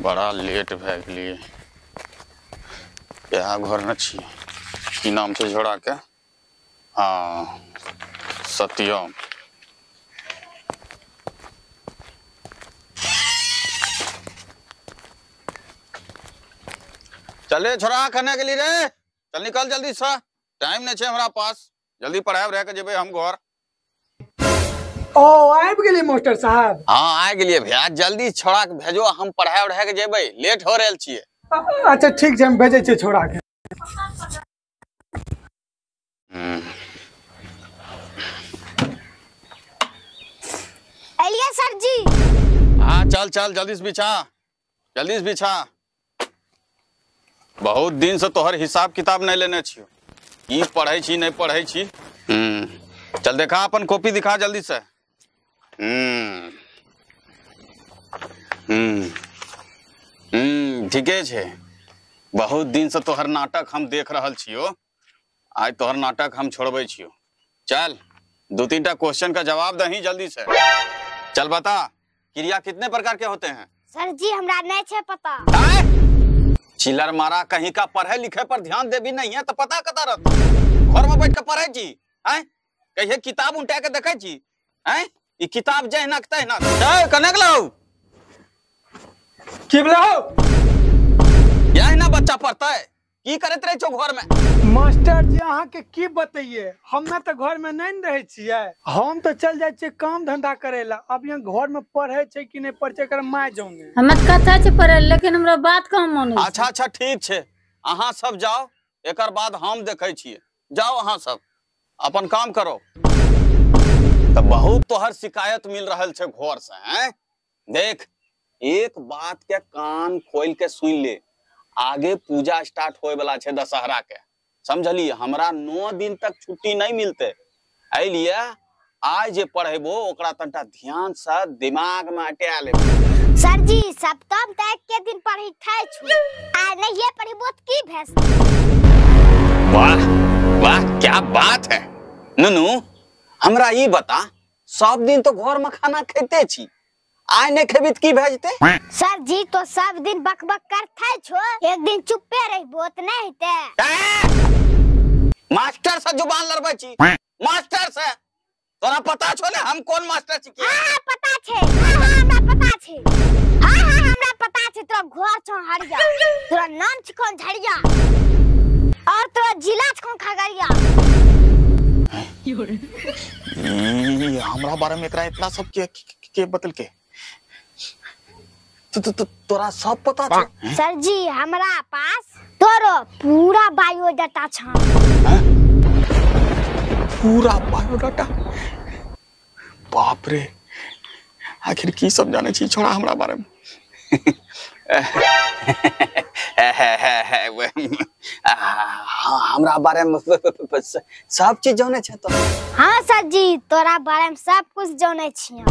बड़ा लेट भए गेलियै। इएह घर ने छी, की नाम छै झोड़ा के? हाँ सत्यम। चले छोड़ा, कने गेली रे? चल निकल जल्दी से, टाइम नहीं छै हमरा पास, जल्दी पढ़ाई रह के जेबै हम घर। ओ आबि गेलियै मास्टर साहब? हाँ आ गेलियै भैया, जल्दी छोड़ा के भेजो, हम पढ़ाई उढ़ाई के जेबै, लेट हो रहल छियै। अच्छा ठीक छै, हम भेजै छियै छोड़ा के। एलियै सर जी। हाँ चल चल जल्दी से बिछा, जल्दी से बिछा। बहुत दिन से तोहर हिसाब किताब नहीं लेने छियो, की पढ़ै छी नहीं पढ़ै छी। चल देखा अपन कॉपी दिखा जल्दी से। ठीके छै। बहुत दिन से तोहर नाटक हम देख रहल छियो, आज तोहर नाटक हम छोड़बै छियो। चल 2-3 टा क्वेश्चन का जवाब दही जल्दी से। चल बता, क्रिया कितने प्रकार के होते हैं? सर जी हमरा नहीं छै पता। चिलर मारा कहीं का, पढ़े लिखे पर ध्यान देवी नहीं है तो पता कता रहत? घर में बैठ के पढ़े छी, हैं? कहिए किताब उल्टा के देखे छी, हैं? ई किताब जहिना के तहिना। ए कने गेलौ? की भेलौ? यही ना बच्चा पढ़तै, की करैत रहै छौ घर में? मास्टर जी अहाँ के की बतैये, हमे तो घर में नहीं रहे छियै, हम तो चल जाय छियै काम धंधा करे ला। अब यहाँ घर में पढ़े छै कि नहीं पढ़े छै एकर my जाने। हमे त कथा छै पढ़े, लेकिन हमरा बात कहाँ मानै छै। अच्छा अच्छा ठीक छै, अहाँ सब जाओ, एकर बाद हम देखै छियै। जाओ अहाँ सब अपन काम करो। तो बहुत तोहर शिकायत मिल रहल छै घर से, हैं? देख एक बात के कान खोल के सुन ले, आगे पूजा स्टार्ट होए वाला छै दशहरा के, समझली? हमरा 9 दिन तक छुट्टी नहीं मिलते, एहि लिए आज जे पढ़ेबो ओकरा तनटा ध्यान से दिमाग में अटा लेबो। सर जी सप्ताह तक के दिन पढ़ी खाय छु, आ नहीं पढ़िबो त की भेस? वाह वाह क्या बात है नुनू। हमरा ई बता, सब दिन तो घर में खाना खेते छी, आइ नहीं खेबी त की भेजते? सर जी तो सब दिन बकबक करते छो, एक दिन चुप्पे रहिबो त नहीं हेते। मास्टर से जुबान लड़बै छी, मास्टर से? तोरा पता छो ने हम कोन मास्टर छी? हां पता छै, हां हां हमरा पता छै, हां हां हमरा पता छै। तोरा घर छौ हरिया, तोरा नाम छौ झड़िया, और तोरा जिला छौ खगड़िया। हमरा बारे में एकरा इतना सब के बतल के तो, तो, तो, तोरा सब पता छौ? सर जी हमरा पास तोरो पूरा बायोडाटा छौ। पूरा बायोडाटा? बाप रे, आखिर की सब जाने छी छोड़ा हमरा बारे में। हमरा बारे में सब चीज जाने छै तो? हाँ सर जी तोरा बारे में सब कुछ जाने छियै।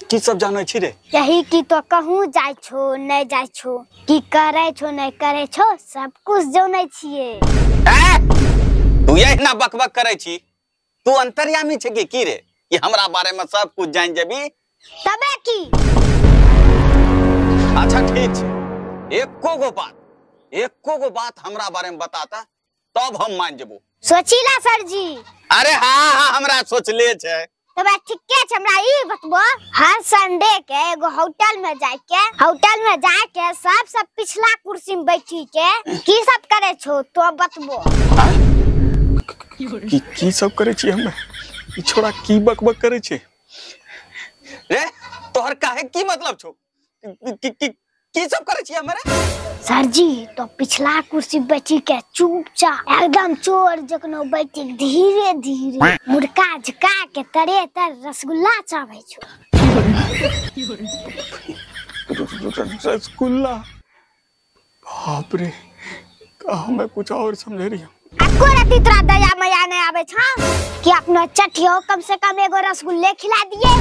की सब जाने छी रे? यही की तो कहूँ जाय छो नहीं जाय छो, की करे छो नहीं करे छो, सब कुछ जाने छियै। तू यही ना बकबक करे छी, तू अंतर्यामी छे की रे कि हमरा बारे में सब कुछ जान जेबी? तबे की। अच्छा ठीक छै, एको गो बात हमरा बारे में बताता तब हम मान जेबो। सोचिला सर जी। अरे हाँ हाँ हमरा सोचले छै। तबे ठीके छै, हमरा ई बतबो, हर संडे के एगो होटल में जाके सब सब पिछला कुर्सी में बैठी के की सब करे छो तो बतबो। की सब करे छी हम? ई छोड़ा की बकबक करे छै रे? तोहर काहे की मतलब छो? की की की सब करे छी हमरे? सर जी तो पिछला कुर्सी बैठी के चुपचाप एकदम चोर जखनो बैठी धीरे धीरे मुड़का झुका के तरे तर रसगुल्ला चावे छो। रसगुल्ला? बाप रे, हमें कुछ और समझे रही। अको रति तोरा दया मया नहीं आवे छा कि अपना चटियो कम से कम एगो रसगुल्ले खिला दिए।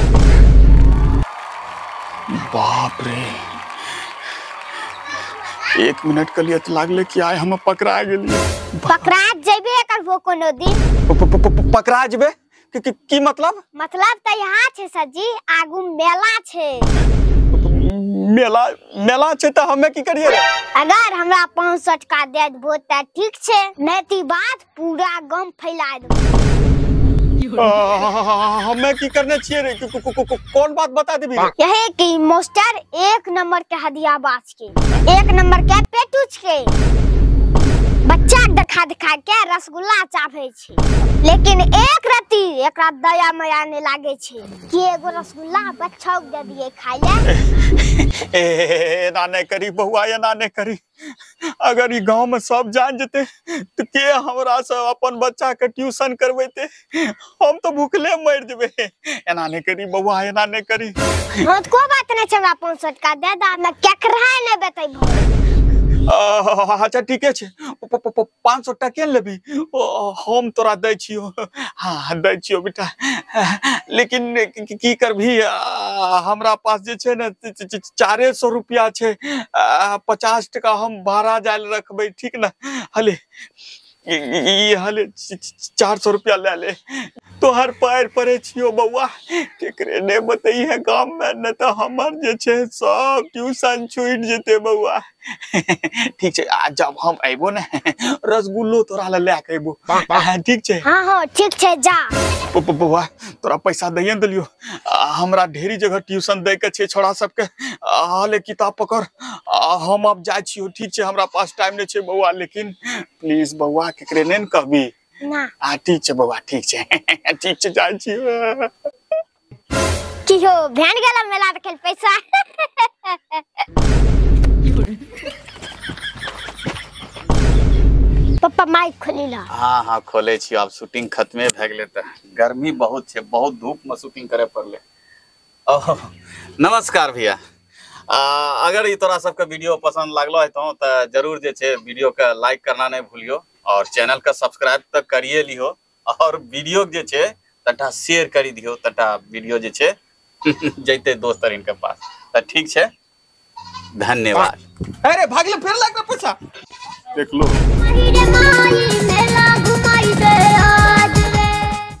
बाप रे, 1 मिनट के लिए तो लागले कि आय हम पकड़ा गेलिए। पकड़ा जेबे करबो कोनो दिन। पकड़ा जेबे? की मतलब? मतलब त यहाँ छे सर जी, आगू मेला छे। मेला मेला छै तऽ हमे की करिए रे? अगर हमरा 500 टका दे देबो तऽ ठीक छै, नहीं तो बात पूरा गांव फैला देबो। हमे की करने छियै रे? कौन बात बता देबी? यही कि मास्टर 1 नंबर के हदिया बाज के, 1 नंबर के पेटूच के, बच्चा देखा देखा के रसगुल्ला चाहे छै, लेकिन एक रत्ती एकरा दया माया नहीं लागे छै कि एगो रसगुल्ला बच्चा के दे दिए खाय ले। एना नहीं करी बउआ, एना नहीं करी। अगर ई गांव में सब जान जते तो के हमरा से अपन बच्चा के ट्यूशन करबेते? हम तो भूखले मर जेबे। एना नहीं करी बउआ, एना नहीं करी। हाँ तो कोई बात नहीं, हमरा 500 टका दे दा, ना केकरा नहीं बतेबो। अच्छा ठीके छै, 500 टका के लेबी? हम तोरा दै छियो। हाँ दै छियो बेटा, लेकिन की करबी, हमरा पास जे छै ने 400 रुपया छै। 50 टका हम भाड़ा जाय लए रखबै, ठीक ने? हले हले 400 रुपया ले ले। तोहर पैर पड़े छियो बउआ, केकरे नहीं बतैहे गाँव में, न तो हमर जे छै सब ट्यूशन छूटि जेते बउआ। ठीक छै, आ जब हम अयबो ने रसगुल्लो तोरा लए लए के अयबो, ठीक छै? हाँ हाँ ठीक छै, जा। बउआ तोरा पैसा दैये ने देलियो, हमरा ढेरी जगह ट्यूशन दै के छै छोड़ा सबके। हले किताब पकड़, हम अब जाइ छियो, ठीक छै? हमरा पास टाइम नहीं छै बउआ, लेकिन प्लीज बउआ केकरे नहीं ने कहबी ना। हाँ ठीक छै बउआ, ठीक छै। ठीक छै, जाइ छियो। की हो भेन गेल मेला देखे पैसा? पप्पा माइक खोली ला। हाँ हाँ खोले छी, अब शूटिंग खत्मे भए गेलै तऽ गर्मी बहुत छै, बहुत धूप में शूटिंग करे पड़ले। ओह नमस्कार भैया, अगर ई तोरा सबके वीडियो पसंद लागलो हेतौ तऽ जरूर जे छै वीडियो के लाइक करना नहीं भूलियो, और चैनल के सब्सक्राइब तऽ करिए लिहो, और वीडियो के जे छै तटा शेयर करी दियो, तटा वीडियो जे छै जैते दोस्त इनके पास। तऽ ठीक छै, धन्यवाद। अरे भागले फिर लागल पैसा, देख लो।